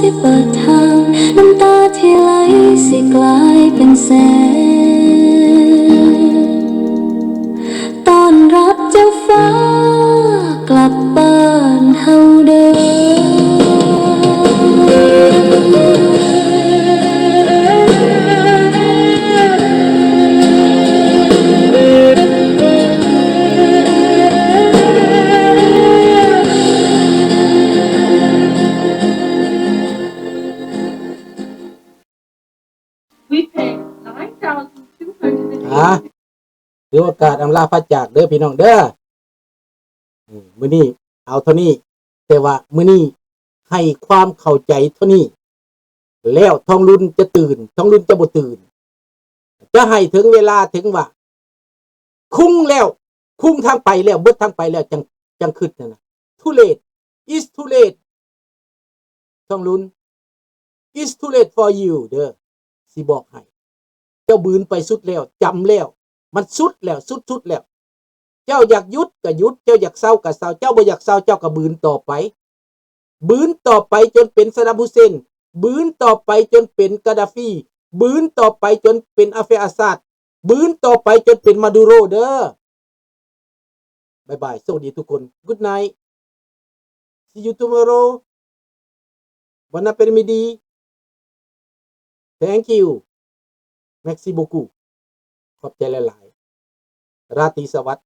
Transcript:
ຊິເປີດທາງ ນ້ຳຕາທີ່ໄຫຼຊິກາຍເປັນແສງ ຕ້ອນຮັບເຈົ້າຟ້າກັບບ້ານເຮົາເດີ. We pay nine thousand two hundred and eighty. ອ່າ ຖືໂອກາດອຳລາພາຈາກເດີພີ່ນ້ອງເດີ. ອືມ ມື້ນີ້ເອົາເທົ່ານີ້ ແຕ່ວ່າມື້ນີ້ໃຫ້ຄວາມເຂົ້າໃຈເທົ່ານີ້ ແລ້ວທອງລຸນຈະຕື່ນ ທອງລຸນຈະບໍ່ຕື່ນ ຈະໃຫ້ເຖິງເວລາເຖິງວ່າ ຄຸ້ງແລ້ວ ຄຸ້ງທາງໄປແລ້ວ ເບິດທາງໄປແລ້ວ ຈັ່ງ ຈັ່ງຄິດຫັ້ນນະ. Too late, it's too late. ທອງລຸນ it's too late for you ເດີ ຊິບອກໃຫ້. ເຈົ້າບືນໄປສຸດແລ້ວ ຈຳແລ້ວ ມັນສຸດແລ້ວ ສຸດໆແລ້ວ. ເຈົ້າຢາກຢຸດກໍຢຸດ ເຈົ້າຢາກເຊົາກໍເຊົາ ເຈົ້າບໍ່ຢາກເຊົາ ເຈົ້າກໍບືນຕໍ່ໄປ ບືນຕໍ່ໄປຈົນເປັນຊາດຳຮຸເຊນ ບືນຕໍ່ໄປຈົນເປັນກາດາຟີ ບືນຕໍ່ໄປຈົນເປັນອາເຟອາຊາດ ບືນຕໍ່ໄປຈົນເປັນມາດູໂຣເດີ. ບາຍບາຍ ໂຊກດີທຸກຄົນ Good night, see you tomorrow, bon après-midi, thank you, merci beaucoup, ຂອບໃຈຫຼາຍໆ ລາຕີສະຫວັດ.